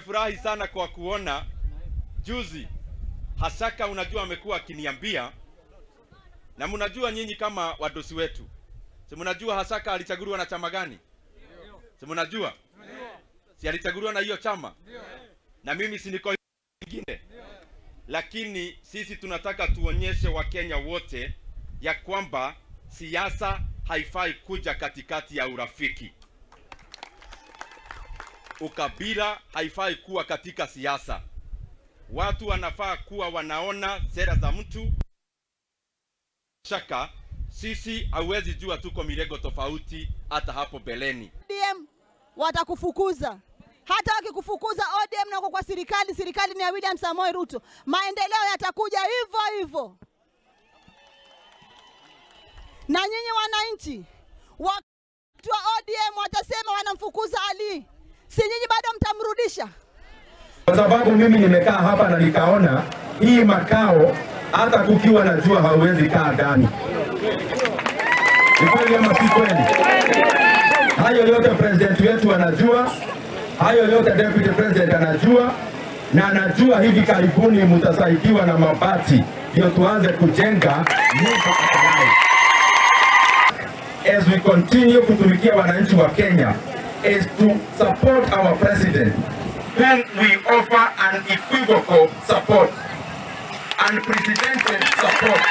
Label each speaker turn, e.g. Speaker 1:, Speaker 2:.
Speaker 1: Furahi sana kwa kuona juzi Hasaka, unajua amekuwa akiniambia, na mnajua nyinyi kama wadosi wetu, si mnajua Hasaka alichaguliwa na chama gani? Si mnajua? Si alichaguliwa na hiyo chama? Na mimi si niko nyingine. Lakini sisi tunataka tuonyeshe Wakenya wote ya kwamba siasa haifai kuja katikati ya urafiki. Ukabila haifai kuwa katika siasa. Watu wanafaa kuwa wanaona sera za mtu. Shaka sisi hauwezi jua tuko mirego tofauti hata hapo beleni.
Speaker 2: ODM watakufukuza. Hata wakikufukuza ODM na uko kwa serikali, serikali ni ya William Samoei Ruto. Maendeleo yatakuja hivyo hivyo. Na nyinyi wananchi, watu wa ODM watasema wanamfukuza Ali, si nyinyi bado mtamrudisha?
Speaker 3: Kwa sababu mimi nimekaa hapa na nikaona hii makao hata kukiwa na jua hauwezi kaa ndani. Ni kweli ama si kweli? Hayo yote president wetu anajua, hayo yote deputy president anajua, na anajua hivi karibuni mtasaidiwa na mabati ndio tuanze kujenga nyumba angalau. As we continue kutumikia wananchi wa Kenya is to support our president, whom we offer unequivocal support, unprecedented support.